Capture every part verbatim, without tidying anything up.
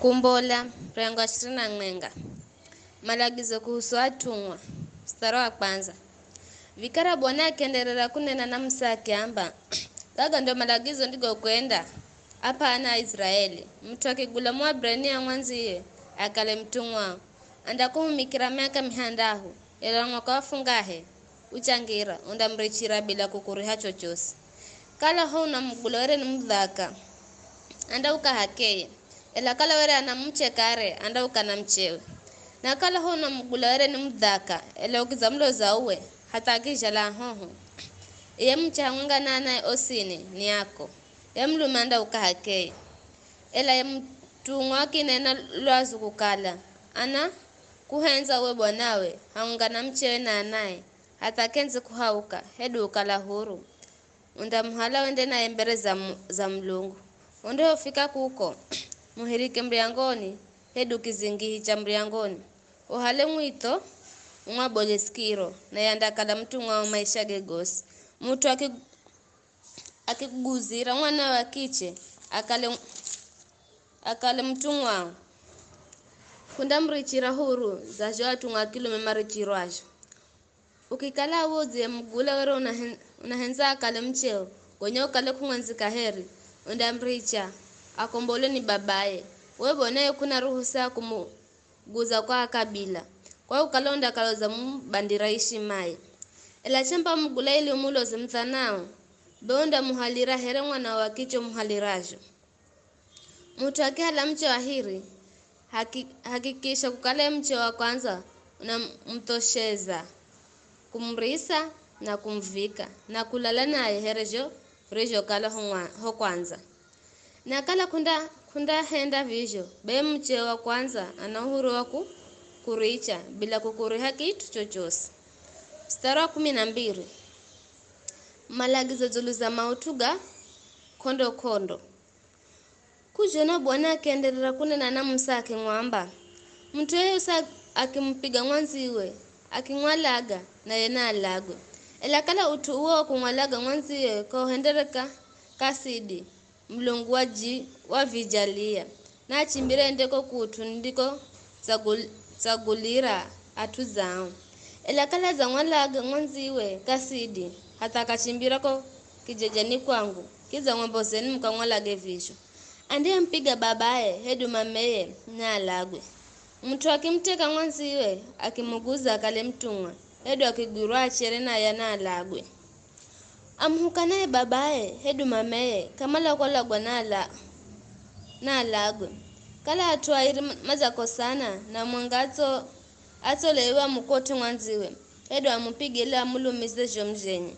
Kumbola, mrengo wa ishirini na mwenga. Malagizo kuhusu atumwa. Mstari wa kwanza. Vikara Bwana akienderera kunena na Musa akiamba, gaga ndo malagizo ndigokwenda apa ana a Israeli, mut'u akigula Muebrania mwandziye akale mutumwao, andakuhumikira miaka mihandahu, ela mwaka wa fungahe uchangira, undamurichira bila kukuriha chochosi. Kala ho unamugula were ni mudhaka, andauka h'akeye, ela kala were ana muche kare, andauka na muchewe. Na kala ho unamugula were ni mudhaka, ela ukidzamuloza uwe, hatha akizhala ahoho, iye muche hamwenga na anaye osini ni ako, ye mulume andauka h'akeye. Ela ye mutumwa akinena lwazu kukala, ana kuhendza uwe bwanawe, hamwenga na muchewe na anaye, hatha kendzi kuhauka, hedu ukala huru, undamuhala wende naye mbere za, mu- za Mulungu. Undehofika kuko, muhirike muryangoni, hedu kizingihi cha muryangoni. Uhale mwitho, umwabole sikiro, naye andakala mutumwao maisha ge gosi. Mut'u aki- akiguzira mwana wa kiche, akale, akale mutumwao, k'undamurichira huru dza zho atumwa a kilume marichirwazho. Ukikala uwo udziyemugula were unahen- unahendza akale mucheo, gonya ukale k'umwandzika heri, undamuricha, akombolwe ni babaye. We bwanaye k'una ruhusa ya kumuguza kwa akabila, kwa ukala undakala udzamubandira ishimaye. Ela chamba umugula ili umuloze muthanao, be undamuhalira here mwana wa kiche umuhalirazho. Mut'u akihala muche wa hiri, haki- hakikisha kukala ye muche wa kwandza unamuthosheleza, kumurisa na kumuvika, na kulala naye here zho urizhokala ho mwa- ho kwandza. Na kala k'unda- k'undahenda vizho, be muche wa kwandza ana uhuru wa ku- kuricha bila kukuriha kit'u chochosi. Mstari wa kumi na mbiri. Malagizo dzulu za maut'u ga k'ondo-k'ondo. K'uzhona Bwana akienderera kunena na Musa akimwamba, mut'u yeyosi akimupiga mwandziwe, akimwalaga, naye naalagwe. Ela kala ut'u uwo wa kumwalaga mwandziwe k'auhendereka kasidi, Mulungu wa ji- wa vijalia, naachimbire ende ko kut'u ndiko tsagul- tsagulira at'u dzao. Ela kala dzamwalaga mwandziwe kasidi, hatha akachimbira ko kijejeni kwangu, kidza mwambozeni mukamwalage vizho. Andiyemupiga babaye hedu mameye naalagwe. Mut'u akimuteka mwandziwe, akimuguza akale mutumwa, hedu akigwirwa achere naye naalagwe. Amuhukanaye babaye hedu mameye kamala kwalagwa naala- naalagwe. Kala at'u airi ma- madzakosana na mwenga atso- atsoleiwa amukote mwandziwe, hedu amupige ili amulumize zho muzhenye,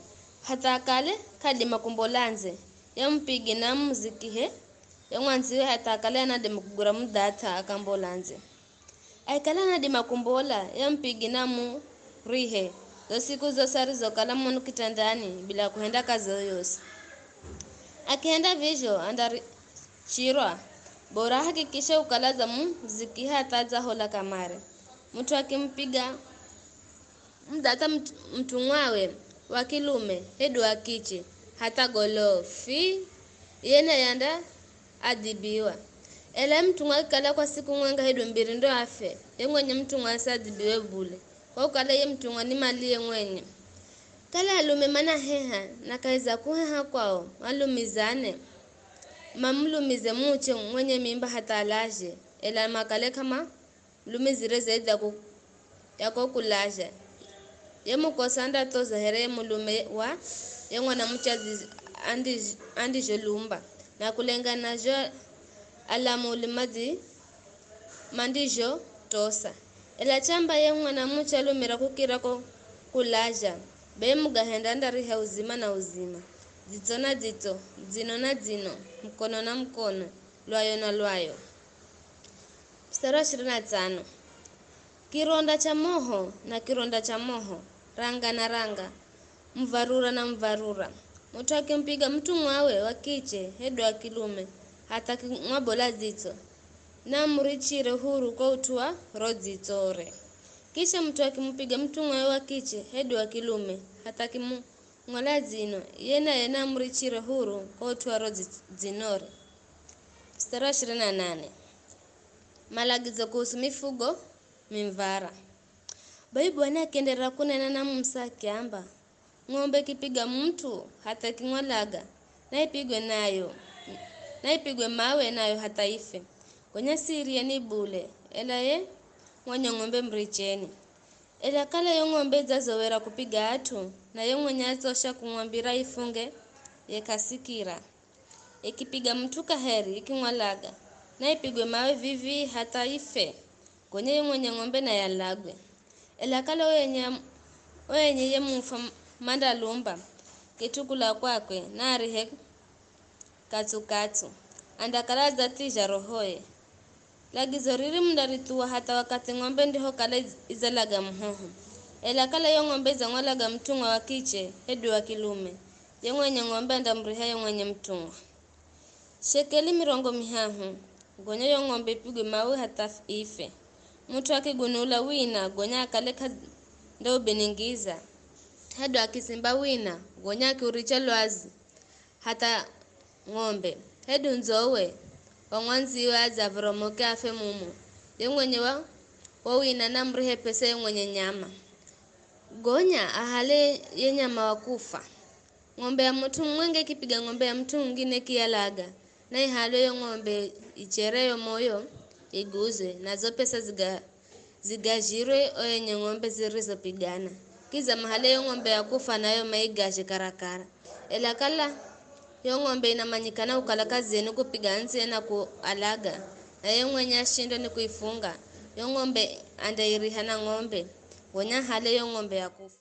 hatha akale k'adima kumbola ndze, ye mupige namuzikihe ye mwandziwe hatha akale anadima kugwira mudhatha akambola ndze. Aikala anadima kumbola, ye mupige namurihe zo siku zosi arizokala muno kitandani bila kuhenda kazi yoyosi. Akihenda vizho andarichirwa, bora ahakikishe ukala dzamuzikiha hatha adzahola kamare. Mut'u akimupiga mudhatha mut- mutumwawe wa kilume hedu wa kiche, hatha golofi, iye naye andaadhibiwa. Ela ye mutumwa akikala kwa siku mwenga hedu mbiri ndo afe, ye mwenye mutumwa asiadhibiwe bule, kwa ukala ye mutumwa ni maliye mwenye. Kala alume manaheha, na kahi za kuheha kwao malumizane, mamulumize muche mwenye mimba hatha alazhe, ela makale k'ama- lumizire zaidhi ya ku- ya ko kulazha. Ye mukosa andathoza here ye mulume wa ye mwanamuche aziz- andiz- andizholumba, na kulengana zho alamuli madzi mandizhotosa. Ela chamba ye mwanamuche alumira kukira ko kulazha, be mugahenda andariha uzima na uzima, dzitso na dzitso, dzino na dzino, mukono na mukono, lwayo na lwayo. Mstari wa ishirini na tano. Kironda cha moho na kironda cha moho, ranga na ranga, mvarura na mvarura. Mut'u akimupiga mutumwawe wa kiche hedu wa kilume, hatha akimwabola dzitso, namurichire huru ko ut'u wa ro dzitsore. Kisha mut'u akimupiga mutumwawe wa kiche hedu wa kilume, hatha akimu- ng'ola dzino, ye naye namurichire huru ko ut'u wa ro dzi- dzinore. Mstari wa ishirini na nane. Malagizo kuhusu mifugo mimvara. Bai Bwana akienderera kunena na Musa akiamba, ng'ombe ikipiga mut'u hatha ikimwalaga, naipigwe nayo, naipigwe mawe nayo hatha ife. Gonya siirieni bule, ela ye mwenye ng'ombe muricheni. Ela kala yo ng'ombe idzazowera kupiga at'u, na ye mwenye atsosha kumwambira ifunge, ye k'asikira. Ikipiga mut'u kaheri ikimwalaga, naipigwe mawe vivii hatha ife, gonya ye mwenye ng'ombe naye alagwe. Ela kala oyenye, oyenye ye mufa mandalumba kit'u kula kwakwe, naarihe katsu-katsu, andakala adzathizha rohoye. Lagizo riri mundarithuwa hatha wakathi ng'ombe ndihokala idzalaga muhoho. Ela kala yo ng'ombe idzamwalaga mut'ungwa wa kiche hedu wa kilume, ye mwenye ng'ombe andamuriha ye mwenye mut'ungwa shekeli mirongo mihahu, gonya yo ng'ombe ipigwe mawe hatha ife. Mut'u akigunula wina, gonya akale k'andaubiningiza, hedu akizimba wina, gonya akiuricha lwazi hatha ng'ombe, hedu ndzowe wa mwandziwe adze avoromoke afe mumo, ye mwenye wa wo wina namurihe p'esa ye mwenye nyama, gonya ahale ye nyama wa kufa. Ng'ombe ya mut'u mumwenga ikipiga ng'ombe ya mut'u mungine ikiyalaga, naihalwe yo ng'ombe ichereyo moyo, iguzwe, na zo p'esa ziga zigazhirwe o enye ng'ombe zirizopigana. Kidza mahale yo ng'ombe ya kufa nayo maigazhe karakara. Ela kala yo ng'ombe inamanyikana kukala k'adziyeni kupiga ndze na kualaga, na ye mwenye ashindwa ni kuifunga, yo ng'ombe andairiha na ng'ombe, gonya ahale yo ng'ombe ya kufa.